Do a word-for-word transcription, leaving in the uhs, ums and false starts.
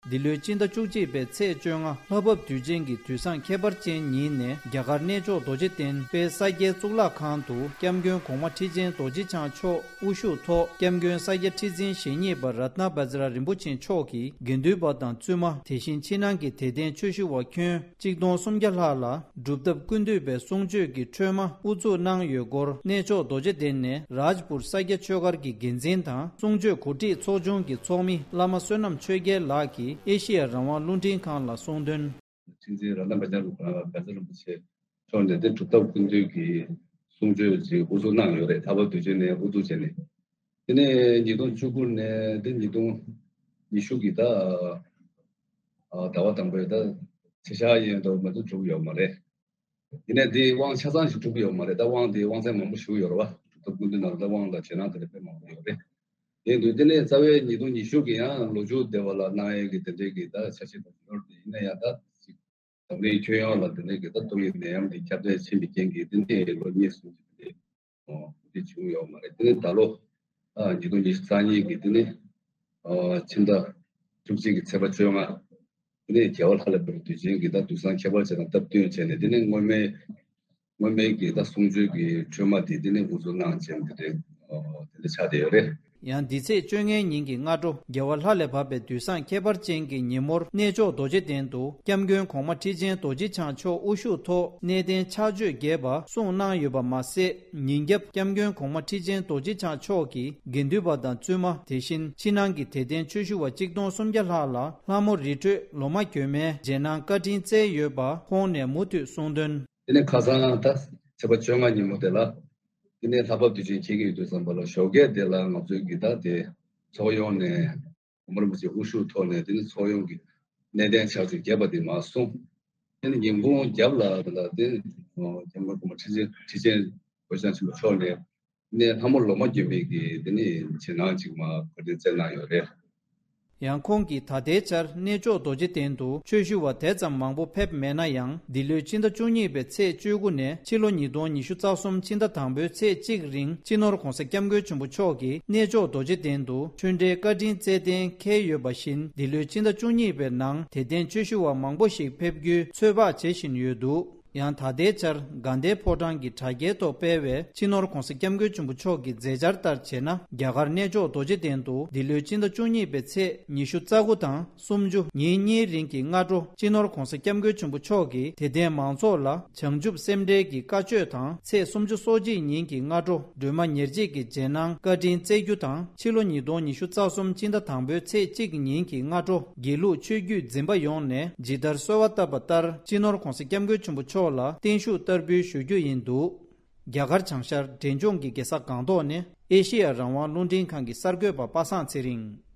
འདི་ལོའི་སྤྱི་ཟླ་བཅུ་གཅིག་པའི་ཚེས་བཅོ་ལྔ་ལྷ་བབས་དུས་ཆེན་གྱི་དུས་བཟང་ཁྱད་པར་ཅན་ཉིན་ནས་རྒྱ་གར་གནས་མཆོག་རྡོ་རྗེ་གདན་དཔལ་ས་སྐྱའི་གཙུག་ལག་ཁང་དུ་སྐྱབས་མགོན་གོང་མ་ཁྲི་ཆེན་རྡོ་རྗེ་འཆང་མཆོག་དབུ་བཞུགས་ཐོག་སྐྱབས་མགོན་ས་སྐྱ་ཁྲི་འཛིན་ཞེ་གཉིས་པ་རཏྣ་བཛྲ་རིན་པོ་ཆེ་མཆོག་གིས་དགེ་འདུན་པ་དང་བཙུན་མ། དེ་བཞིན་ཕྱི་ནང་གི་དད་ལྡན་ཆོས་ཞུ་བ་ཁྱོན་གཅིག་སྟོང་སུམ་བརྒྱ་ལྷག་ལ་སྒྲུབ་ཐབས་ཀུན་བཏུས་པའི་གསུང་ཆོས་ཀྱི་ཁྲོས་མ་དབུ་འཛུགས་གནང་ཡོད་སྐོར། གནས་མཆོག་རྡོ་རྗེ་གདན་ནས་རཱཇ་པུར་ས་སྐྱ་ཆོས་སྒར་གྱི་འགན་འཛིན་དང་གསུང་ཆོས་གོ་སྒྲིག་ཚོགས་ཆུང་གི་ཚོགས་མི་བླ་མ་བསོད་ནམས་ཆོས་རྒྱལ་ལགས་ཀྱིས་ཨེ་ཤེ་ཡ་རང་དབང་རླུང་འཕྲིན་ཁང་ལ་གསུངས་དོན། ཁྲི་འཛིན་རཏྣ་བཛྲ་རིན་པོ་ཆེ་མཆོག་ནས་དེ་སྒྲུབ་ཐབས་ཀུན་བཏུས་ཀྱི་གསུང་ཆོས་ཅིག་དབུ་འཛུགས་གནང་ཡོད་རེད། ལྷག་པར་དུས་ཆེན་ནས་དབུ་འཛུགས་བྱས་ནས། དེ་ནས་ཉིས་སྟོང་བཅུ་དགུ་ནས་དེ་ཉིས་སྟོང་ཉི་ཤུ་གི་ད་ཨ་ཟླ་བ་དང་པོའི་ད་ཚེས་ཤར་ཡན་དུ་མ་གཏོགས་གྲུབ་ཡོད་མ་རེད། ཡིན་ནའི་དེའི་དབང་ཆ་ཚང་ཞིག་གྲུབ་ཀྱི་ཡོད་མ་རེད། ད་དབང་དེའི་དབང་ཚད་མང་པོ་ཞིག་ཡོད་རེད་བ། སྒྲུབ་ཐབས་ཀུན་བཏུས་ནང་ལ་ད་དབང་དང་རྗེས་གནང་དེ་འདྲ་དཔེ་མང་པོ་ཡོད་རེད། དེ་ཡིན་དུས་དེ་ནས་རྩ་བའི་ཉིས་སྟོང་ཉི་ཤུ་གི་ཡང་ལོ་མཇུག་དེ་བ་ལ་གནང་ཡས་ཀྱི་དེ་འདྲའི་གི་ད་འཆར་གཞི་དང་ཡོད་རེད། ཡིན་ན་ཡང་ད་ཅིག་འཛམ་གླིང་ཁྱོན་ཡོངས་ལ་དེ་འདྲའི་གི་ད་ཏོག་དབྱིབས་ནད་ཡམས་འདི་ཁྱབ་གདལ་ཕྱིན་པའི་རྐྱེན་གྱིས་དེ་འདྲའི་ལོ་གཉིས་གསུམ་ཅིག་དེ་འདྲའི་འོ་དེ་བྱུང་ཡོད་མ་རེད། དེ་ནས་ད་ལོ་ཨ་ཉིས་སྟོང་ཉི་ཤུ་རྩ་གཉིས་ཀྱི་དེ་ནས་ཨ་ཕྱི་ཟླ་བཅུ་གཅིག་གི་ཚེས་པ་བཅོ་ལྔ། དེ་ནས་རྒྱལ་བ་ལྷ་ལས་འཕགས་པའི་དུས་ཆེན་གྱི་ད་དུས་བཟང་ཁྱད་པར་ཅན་དང་སྟབས་བསྟུན་བྱས་ནས། དེ་ནས་སྔོན་མའི་སྔོན་མའི་གི་ད་གསུང་ཆོས་ཀྱི་ཁྲོས་མ་དེ་དེ་ནས་དབུ་འཛུགས་གནང་བྱས་ནས་དེ་འདྲ་དེ་འདྲ་ཆགས་བསྡད་ཡོད་རེད། ཡང་འདི་ཚེས་བཅོ་ལྔའི་ཉིན་གྱི་སྔ་དྲོ་རྒྱལ་བ་ལྷ་ལས་འཕགས་པའི་དུས་བཟང་ཁྱད་པར་ཅན་གྱི་ཉིན་མོར་གནས་མཆོག་རྡོ་རྗེ་གདན་དུ་སྐྱབས་མགོན་གོང་མ་ཁྲི་ཆེན་རྡོ་རྗེ་འཆང་མཆོག་དབུ་བཞུགས་ཐོག་གནས་བརྟན་ཕྱག་མཆོད་རྒྱས་པ་གསུངས་གནང་ཡོད་པ་མ་ཟད། ཉིན་རྒྱབ་སྐྱབས་མགོན་གོང་མ་ཁྲི་ཆེན་རྡོ་རྗེ་འཆང་མཆོག་གིས་དགེ་འདུན་པ་དང་བཙུན་མ། དེ་བཞིན་ཕྱི་ནང་གི་དད་ལྡན་ཆོས་ཞུ་བ་གཅིག་སྟོང་སུམ་བརྒྱ་ལྷག་ལ་ལྷ་མོ་རི་ཁྲོད་ལོ་མ་གྱོན་མའི་རྗེས་གནང་བཀའ་དྲིན་སྩལ་ཡོད་པ་ཁོང་ནས་མུ་མཐུད་གསུངས་དོན། དེ་ནས་ཁ་སང་ད་ཚེས་པ་བཅོ་ལྔ་ཉིན་མོ་དེ་ལ་དེ་ནས་ལྷ་བབས་དུས་ཆེན་འཁེལ་གྱི་ཡོད་དུས་ཙམ་པ་ལ་ཞོགས་ཀས་དེ་ལ་ང་ཚོའི་གི་ད་དེ་ཚོགས་ཡོངས་ནས་གོང་མ་རིན་པོ་ཆེ་དབུ་བཞུགས་ཐོག་ནས་དེ་ནས་ཚོགས་ཡོངས་ཀྱི་གནས་བརྟན་ཕྱག་མཆོད་རྒྱས་པ་དེ་མར་གསུངས། དེ་ནས་ཉིན་གུང་རྒྱབ་ལ་ད་ལྟ་དེ་སྐྱབས་མགོན་གོང་མ་ཁྲི་ཆེན་ཁྲི་ཆེན་རྡོ་རྗེ་འཆང་ཆེན་པོ་མཆོག་ནས་ནས་ལྷ་མོ་ལོ་མ་གྱོན་པའི་གི་དེ་ནས་རྗེས་གནང་ཅིག་མར་བཀའ་དྲིན་སྩལ་གནང་ཡོད་རེད། ཡང་ཁོང་གིས་ད་ལྟའི་ཆར་གནས་མཆོག་རྡོ་རྗེ་གདན་དུ་ཆོས་ཞུ་བ་དེ་ཙམ་མང་པོ་ཕེབས་མེད་ན་ཡང་། འདི་ལོའི་ཕྱི་ཟླ་བཅུ་གཉིས་པའི་ཚེས་བཅུ་དགུ་ནས་ཕྱི་ལོ་ཉིས་སྟོང་ཉི་ཤུ་རྩ་གསུམ་ཕྱི་ཟླ་དང་པོའི་ཚེས་གཅིག་རིང་སྤྱི་ནོར་༧གོང་ས་༧སྐྱབས་མགོན་ཆེན་པོ་མཆོག་གིས་གནས་མཆོག་རྡོ་རྗེ་གདན་དུ་ཆོས་འབྲེལ་བཀའ་དྲིན་སྩལ་གཏན་འཁེལ་ཡོད་པ་བཞིན། འདི་ལོའི་ཕྱི་ཟླ་བཅུ་གཉིས་པའི་ནང་དད་ལྡན་ཆོས་ཞུ་བ་མང་པོ་ཞིག་ཕེབས་རྒྱུའི་ཚོད་དཔག་བྱེད་བཞིན་ཡོད་འདུག། ཡང་ད་ལྟའི་ཆར་དགའ་ལྡན་ཕོ་བྲང་གི་དྲ་རྒྱའི་ཐོག་སྤེལ་བའི་སྤྱི་ནོར་༧གོང་ས་༧སྐྱབས་མགོན་ཆེན་པོ་མཆོག་གི་མཛད་འཆར་ལྟར་བྱས་ན། རྒྱ་གར་གནས་མཆོག་རྡོ་རྗེ་གདན་དུ་འདི་ལོའི་ཕྱི་ཟླ་བཅུ་གཉིས་པའི་ཚེས་ཉི་ཤུ་རྩ་དགུ་དང་སུམ་ཅུ་ཉིན་གཉིས་རིང་གི་སྔ་དྲོ་སྤྱི་ནོར་༧གོང་ས་༧སྐྱབས་མགོན་ཆེན་པོ་མཆོག་གིས་དད་ལྡན་མང་ཚོགས་ལ་བྱང་ཆུབ་སེམས་འགྲེལ་གྱི་བཀའ་ཆོས་དང་། ཚེས་སུམ་ཅུ་སོ་གཅིག་ཉིན་གྱི་སྔ་དྲོ་སྒྲོལ་མ་ཉེར་གཅིག་གི་རྗེས་གནང་བཀའ་དྲིན་སྩལ་རྒྱུ་དང་། ཕྱི་ལོ་ཉིས་སྟོང་ཉི་ཤུ་རྩ་གསུམ་ཕྱི་ཟླ་དང་པོའི་ཚེས་གཅིག་ཉིན་གྱི་སྔ་དྲོ་དགེ་ལུགས་ཆོས་བརྒྱུད་འཛིན་པ་ཡོངས་ནས་ཇི་ལྟར་གསོལ་བ་བཏབ་པ་ལྟར་སྤྱི་ནོར་༧གོང་ས་༧སྐྱབས་མགོན་ཆེན་པོ་མཆོག་ལ་བརྟན་བཞུགས་བསྟར་འབུལ་ཞུ་རྒྱུ་ཡིན་འདུག། རྒྱ་གར་བྱང་ཤར་འབྲས་ལྗོངས་ཀྱི་རྒྱལ་ས་སྒང་ཏོག་ནས་ཨེ་ཤེ་ཡ་རང་དབང་རླུང་འཕྲིན་ཁང་གི་གསར་འགོད་པ་པ་སངས་ཚེ་རིང་།